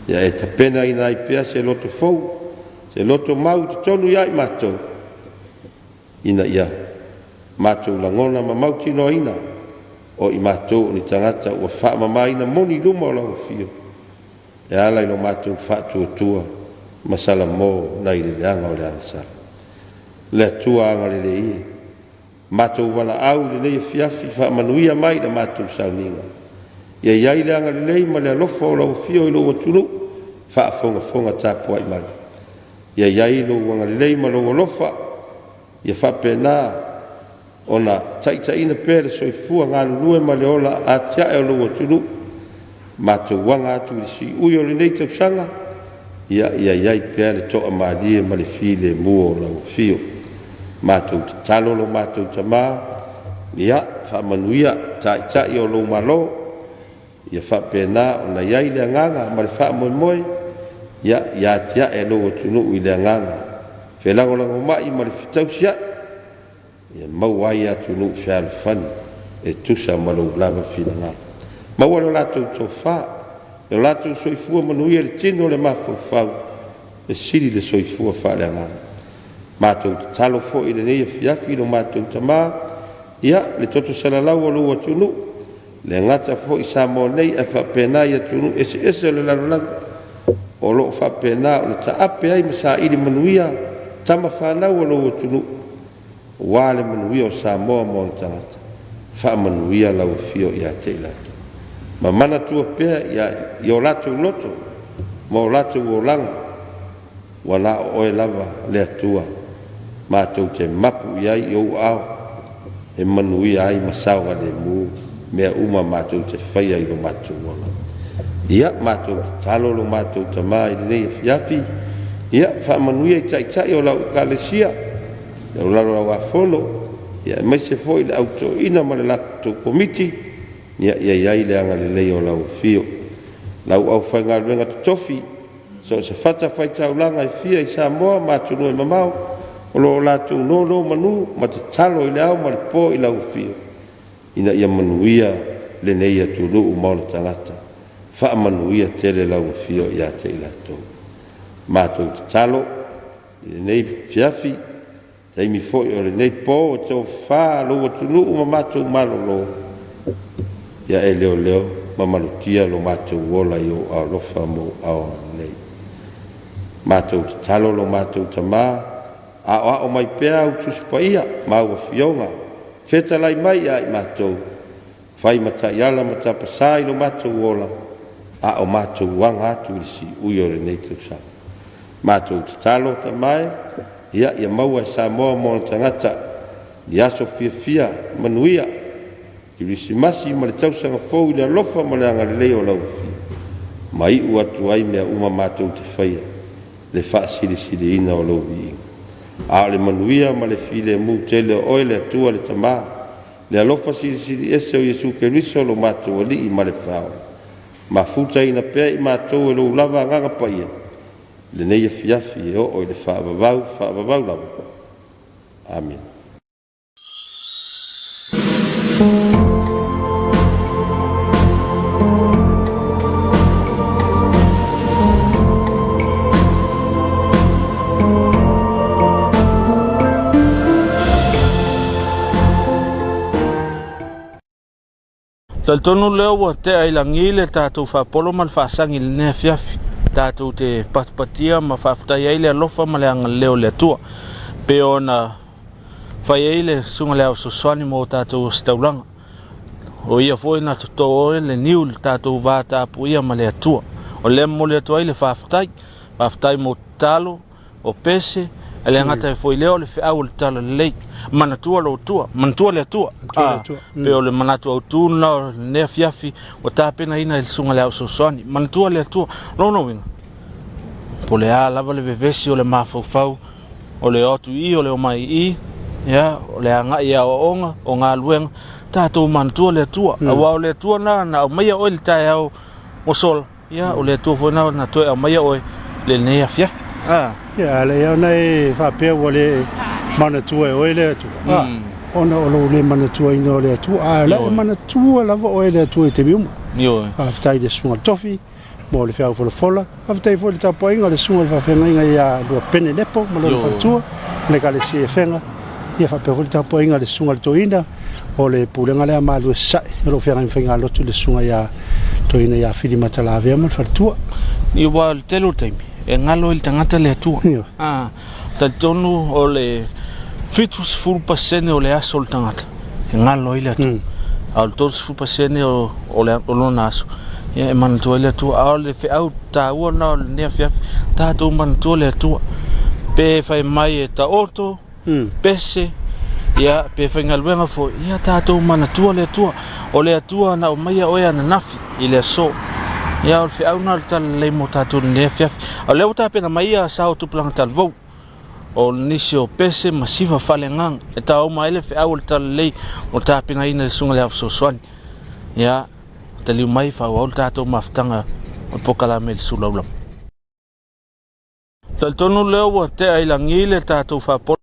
Ia e tapenaina ai pea se loto fou, se loto mau i totonu ia i matou, ina ia matou lagona ma mautinoaina o i matou o ni tagata ua faamamaina moni i luma o lau afio, e ala i lo matou faatuatua ma salamo nai le leaga o le agasala. Le Atua agalelei e, matou valaau i lenei afiafi, faamanuia mai i la matou sauniga. Ia i ai le agalelei ma le alofa o lau afio i lou atunuu faafogafoga tapuai mai. Ia i ai lou agalelei ma lou alofa, ia faapena ona taitaiina pea le soifua galulue ma le ola atiae o lou atunuu. Matou aga atu i le siui o lenei tausaga, ia ia i ai pea le toamalie ma le filemu o lau afio. Matou tatalo lo matou Tama, ia faamanuia taitai o lou Malo, ia faapena ona i ai le agaga ma le faamoemoe, ia ia atiae lou atunuu i le agaga felagolagomai ma le fetausiai, ia maua ai atunuu fealofani e tusa ma lou lava finagalo. Maua lo latou tofa, lo latou soifua manuia i le tino le mafaufau, e sili le soifua faaleagaga. Matou tatalo foi i lenei afiafi lo matou Tama, ia le toto salalau o lou atunuu, le gata foi i Samoa nei ae faapena i atunuu eseese o le lalolagi, o lo o faapena ona taape ai ma saili manuia tama fanau a lou atunuu, aua le manuia o Samoa ma ona tagata. Faamanuia lau afio ia te i latou, ma manatua pea i o latou loto ma o latou olaga, ua na o oe lava le Atua matou te mapu i ai i ou aao, e manuia ai ma saogalemu mea uma matou te faia i lo matou ola. Ia matou tatalo lo matou Tama i lenei afiafi, ia faamanuia i taitai o lau Ekalesia, lau lalolauafono, ia aemaise foi le au toeaina ma le latou komiti, ia ia i ai le agalelei o lau afio. Lau aufaigaluega totofi, so o se fatafaitaulaga e fia i Samoa ma atunuu e mamao, o lo o latou nonomanu ma tatalo i le ao ma le po i lau afio, ina ia manuia lenei atunuu ma ona tagata. Faamanuia tele lau afio ia te i latou. Matou tatalo i lenei afiafi, taimi foi o lenei po e tofafa lou atunuu ma matou malolo, ia e leoleo ma malutia lo matou ola i ou aoalofa ma ou ao agalelei. Matou tatalo lo matou Tama, aoao mai pea au Tusi Paia ma au Afioga, fetalai mai ia i matou, fai ma taiala ma tapasā i lo matou ola, a o matou aga atu i le siui o lenei tausaga. Matou tatalo Tama e, ia ia maua e Samoa ma ona tagata i aso fiafia manuia. Kerisimasi ma le Tausaga Fou i le alofa ma le agalelei o lau Afio, ma iu atu ai mea uma matou te faia, le faasilisiliina o lou viiga. A o le manuia ma le filemu tele o oe le Atua le Tama, le alofa silisili ese o Iesu Keriso lo matou Alii ma le Faaola, mafutaina pea i matou e lou lava Agaga Paia, i lenei afiafi e oo i le faavavau, faavavau lava. Amene. Talitonu lea ua tea i lagi le tatou faapolo ma le faasagi i lenei afiafi. Tatou te patupatia ma faafetai ai le alofa ma le agalelei o le Atua. Pe ona fai ai le susuga i le Ao Fesoasoani mo tatou ositaulaga. O ia foi na totō ai le niu i le tatou va tapuia ma le Atua. O lea e momoli atu ai le faafetai. Faafetai mo tatalo, o pese, e le gata ai foi lea o le feau o le talalelei. Manatua lou Atua, manatua le Atua. Pei o le manatu autu lena o lenei afiafi ua tapenaina e le Susuga i le Ao Fesoasoani. Manatua le Atua. O lona uiga, po o le a lava le vevesi o le mafaufau, o le o atu i i, o le omai i i, ia, o le agai i aoaoga, o galuega, tatou manatua le Atua. Aua o le Atua lena na aumaia oe i le taeao ua sola, ia, o le Atua foi lena na toe aumaia oe i lenei afiafi. Ia, a leai ona e faapea ua le manatua e oe le Atua, ona o lou le manatuaina o le Atua, a o la e manatua lava oe e le Atua i taimi uma. Faafetai i le Susuga i le Tofi mo le feau folafola. Faafetai foi i le tapuaiga a le Susuga i le Faafeagaiga ia Luapene Nepo ma lona faletua ma le Ekalesia i Afega. Ia faapea foi le tapuaiga a le Susuga i le Toeaina o le Pulega lea a Malua i Sasae o lo o feagai ma faigalotu le Susuga ia Toeaina ia Fili Matalavea ma le faletua. Ia aua o le tele o taimi e galo ai le tagata le Atua. Ioe. Talitonu o le 70% o le aso o le tagata e galo ai le Atua. A o le 30% o le o lona aso ia e manatua ai le Atua. A o le feau taua lena o lenei afiafi, tatou manatua le Atua. Pe fai mai e taoto, pese, ia pe faigaluega foi, ia tatou manatua le Atua. O le Atua na aumaia oe ananafi i le aso. Ia o le feau lena o le talalelei mo tatou i lenei afiafi. A o lea ua tapena mai ia sao tupulaga talavou o nisi o pese ma siva faaleagaga e taouma ai le feau o le talalelei mo le tapenaina e le Susuga i le Ao Fesoasoani. Ia, taliu mai faaauau le tatou mafutaga o le polokalame i le sulaulama. Talitonu lea ua tea i lagi le tatou faapolo.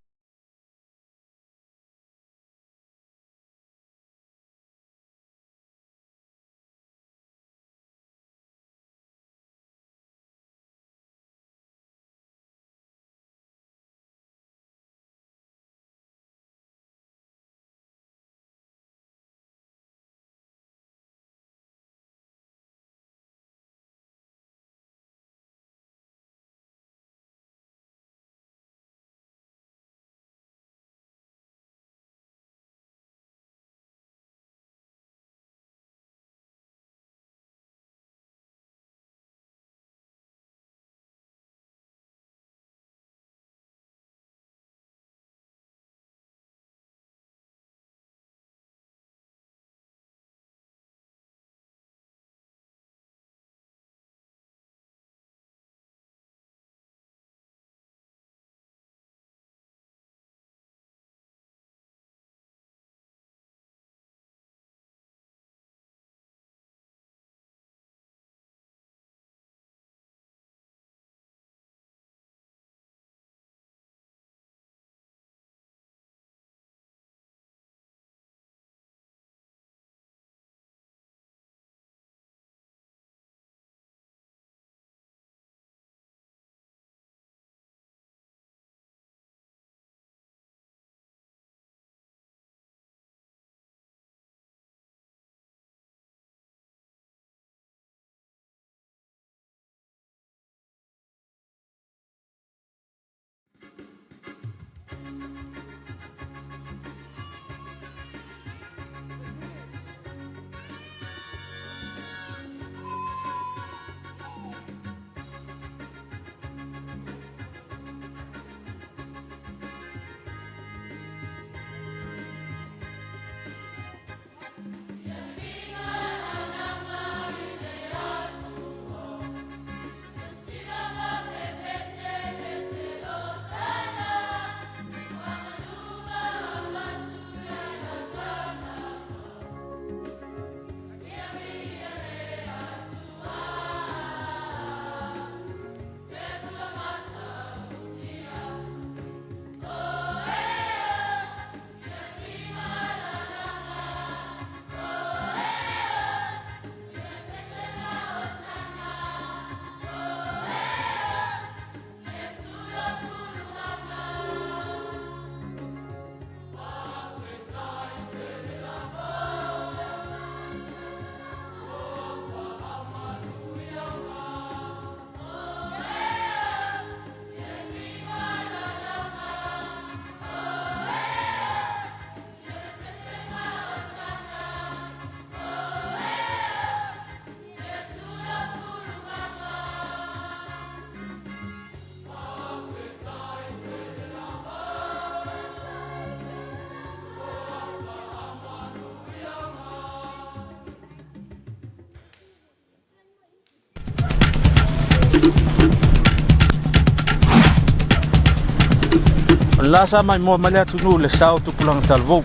O lena sa maimoa mai le atunuu i le sao o tupulaga talavou,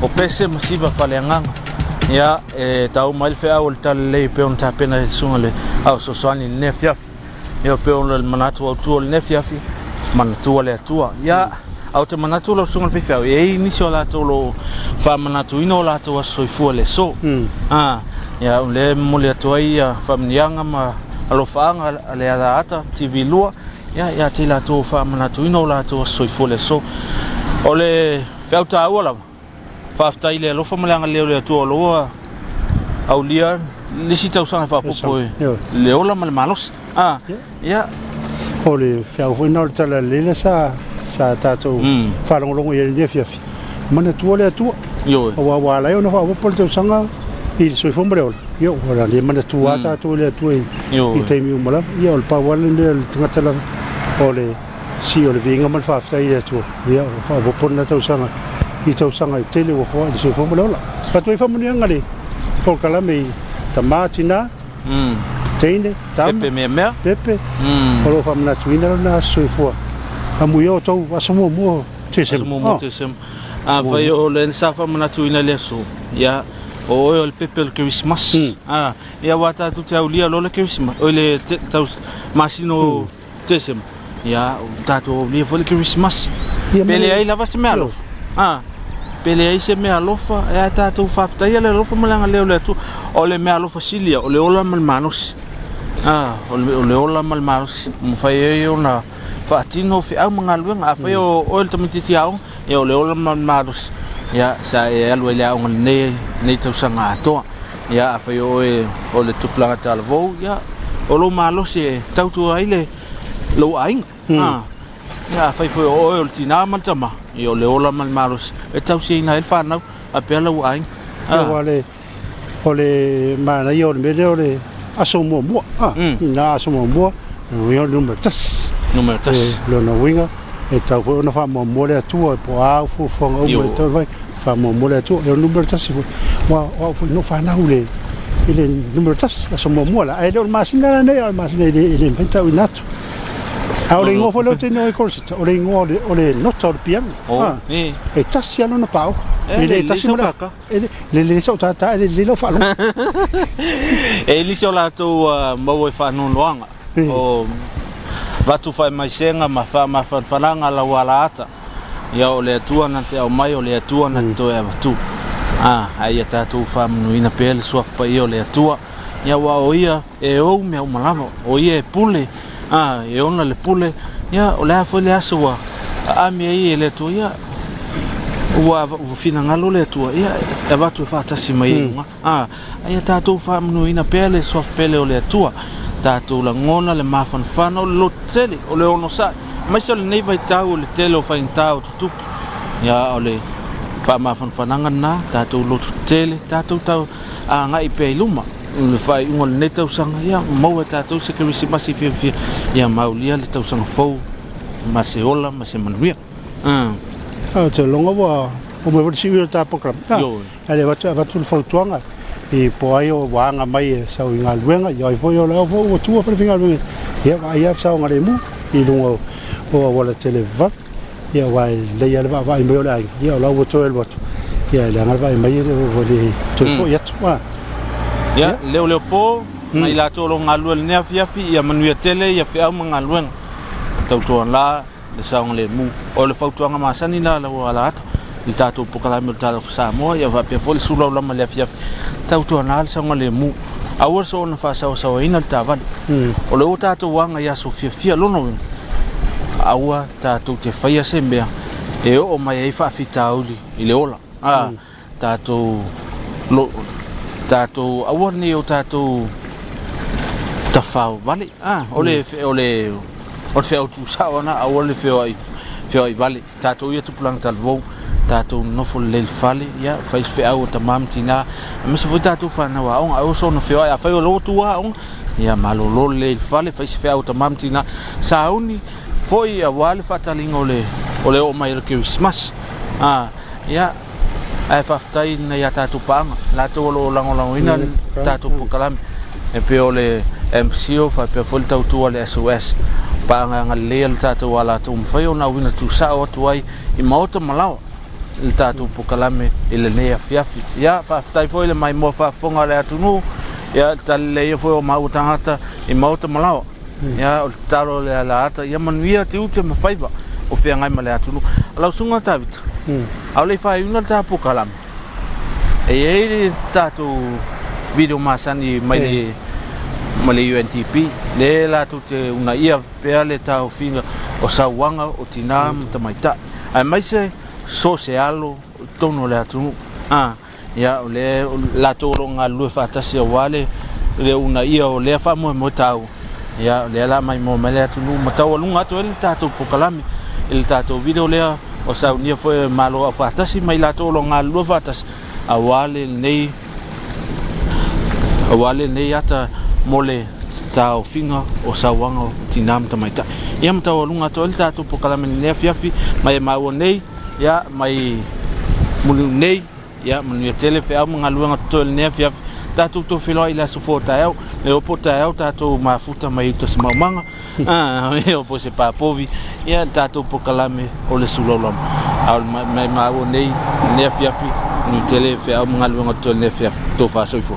o Pese ma Siva Faleagaga. Ia, e tau mai le feau o le Talalelei e pei ona tapena e le Susuga i le Ao Fesoasoani i lenei afiafi. Ia, pei ona le manatu autu o lenei afiafi, manatua le Atua. Ia, ae ou te manatu lau Susuga i le Faifeau, e i ai nisi o latou o lo o faamanatuina o latou aso soifua i le aso. A, ia, o lea e momoli atu ai ia faamanuiaga ma alofaaga a le Alaata TV 2, ia, ia te i latou o faamanatuina o latou aso soifua i le aso. O le feau taua lava, Faafetai i le alofa ma le agalelei o le Atua o lo ua aulia le isi tausaga e faaopoopo i le ola ma le malosi. Ah, ia. O le feau foi lena o le Talalelei lea sa, sa tatou faalogologo i ai i lenei afiafi. Manatua le Atua. Ioe. Aua ua ala ai ona faaopoopo le tausaga i le soifua ma le ola. Ia, ua le manatua lava tatou e le Atua i, i taimi uma lava. Ia, o le pau lava le mea o le tagata lava, o le sii o le viiga ma le faafetai i le Atua, ia ua faaopoopo lena tausaga i tausaga e tele ua foai i le soifua ma le ola. Avatu ai faamanuiaga le polokalame i tama, tina, teine, tama, Pepe meamea. pepe, o lo o faamanatuina lona aso soifua. Amuia outou aso muamua o Tesema. Aso muamua o Tesema. Afai o le sa faamanatuina i le aso, ia, o oe o le pepe o le Kerisimasi. Ia aua tatou te aulia loa le Kerisimasi, oi le masina o Tesema. Ia, ua tatou aulia foi le Kerisimasi. Pe leai lava se meaalofa. A, pe leai se meaalofa, e a tatou faafetaia le alofa ma le agalelei o le Atua. O le meaalofa sili ia, o le ola ma le malosi. A, o le, o le ola ma le malosi. Ua mafai ai ona faatino feau ma galuega. Afai o oe le tamaitiiti aoga, ia o le ola ma le malosi, ia sa e alu ai i le aoga lenei, lenei tausaga atoa. Ia afai o oe o le tupulaga talavou, ia o lou malosi e tautua ai le lou aiga. Mm. Ia afai foi o oe o le tinā ma le tama, ia o le ola ma le malosi e tausiaina ai le fanau faapea lou aiga. Ia ua le o le manaia o le mea lea o le aso muamua. Ah, mm. aso muamua, o le numera tasi. Numera tasi. Lona uiga, e tatau foi ona faamuamua le Atua po o a au fuafuaga uma e tatau ona fai, faamuamua le Atua. O le numera tasi foi, aua o au foi na ou fanau i le, i le numera tasi, aso muamua la, ae le o le masina lenei, a o le masina e le, e le mafai ona tauina atu. A o le igoa foi lea ou te igoa ai call centre, o le igoa o le, o le nota o le piano. Oh, e. E tasi lava lona paoa. E E le lelei tasi sau ma le, kaka. e le, le lelei sau tātā, e le lelei lau faalogo. E i nisi o latou ua maua i faanoanoaga. O avatu faamaisega ma faamafanafanaga lau alaata, ia o le Atua na te aumai, o le Atua na te toe avatu. A, ae ia tatou faamanuina pea le Suafa Paia o le Atua, ia aua o Ia e ou mea uma lava, o Ia e pule, a, e ona le pule, ia o le a foi le aso ua aami ai e le Atua, ia ua, ua finagalo le Atua, ia e avatu e faatasi mai ai i luga. Ā, a ia tātou faamanuiaina pea le Suafa Pele o le Atua, tātou lagona le mafanafana o le lototele, o le onosai, aemaise o lenei vaitau o le tele o faigata o tutupu. Ia, o le faamafanafanaga lena, tātou lototele, tātou tau agai pea i luma. I le faaiuga o lenei tausaga, ia, maua e tātou se Kerisimasi fiafia, ia maulia le tausaga fou ma se ola ma se manuia. Ā. Ou te lagona ua oo mai foi le siui o le ta program. Ioe. Ae le avatu, avatu le fautuaga i po ai o ua aga mai e sau i galuega, ia ai foi o lau foi ua tua foi le faigaluega. Ia vaai lava le saogalemu i luga o auala televavave. Ia aua e lelei lava le vaavaai mai o le aiga, ia o la ua toe alu atu, ia e leaga le vaai mai ua le toe foi atu. Ia, leoleopo, ma i latou o lo o galulue i lenei afiafi, ia manuia tele ia feau ma galuega. Tautuana le saogalemu. O le fautuaga masani la lau alaata i le tatou polokalame o le Tala o Samoa, ia faapea foi le sulaulama i le afiafi, tautuana le saogalemu. Aua le soona faasaosaoaina le taavale. O lea ua tatou aga i aso fiafia, lona uiga, aua tatou te faia se mea e oo mai ai faafitauli i le ola. Tatou lo tatou aua nei o tatou tafao vale a o le o le o le feau tuusao ana aua le feoai feoai vale tatou ia tupulaga talavou tatou nofo lelei i le fale ia fai se feau a tama ma tina aemaise foi tatou fanau aoga aua soona feoai afai o lea ua tua aoga ia malolo lelei i le fale fai se feau a tama ma tina sauni foi aua le faataliga o le o le oo mai o le kerisimasi a Ia, ae faafetai i nai a tatou paaga, latou o lo o lagolagoina le tatou polokalame, e pei o le MCIL faapea foi le tautua a le SOS. Paaga agalelei a le tatou alataua mafai ona auina tuusao atu ai i maota ma laoa i le tatou pokalame i lenei afiafi. Ia, faafetai foi le maimoa faafofoga a le atunuu, ia, le taleleia foi o maua tagata i maota ma laoa. Ia, o le tatalo a le alaata, ia manuia tiute ma faiva o feagai ma le atunuu. Lau Susuga Tavita, a o le i faaiuina le ta pokalame, E i ai le tatou video masani mai le mai le UNDP le latou te unaia pea le taofiga o sauaga o tinā ma tamaitai aemaise so o se alo i totonu o le atunuu. A, ia o le latou o lo o galulue faatasi aua le le unaia o lea faamoemoe taua. Ia o lea la maimoa mai le atunuu ma taualuga atu ai le tatou polokalame i le tatou video lea o saunia foi e Malo Aufaatasi ma i latou o lo o galulue faatasi aua lenei aua lenei ata mo le taofiga o sauaga o tinā ma tamaitai. Ia ma taualuga atu ai le tatou polokalame i lenei afiafi mai e maua nei, ia mai Muliu nei. Ia, manuia tele feau ma galuega totoe i lenei afiafi. Tatou toe feiloai i le aso fou o taeao. Le opo taeao tatou mafuta mai uta se maumaga. Ah, e opo se papovi. Ia, le tatou pokalame o le sulaulama. A o le mai maua nei, lenei afiafi, manuia tele feau ma galuega totoe i lenei afiafi. Tofa soifua.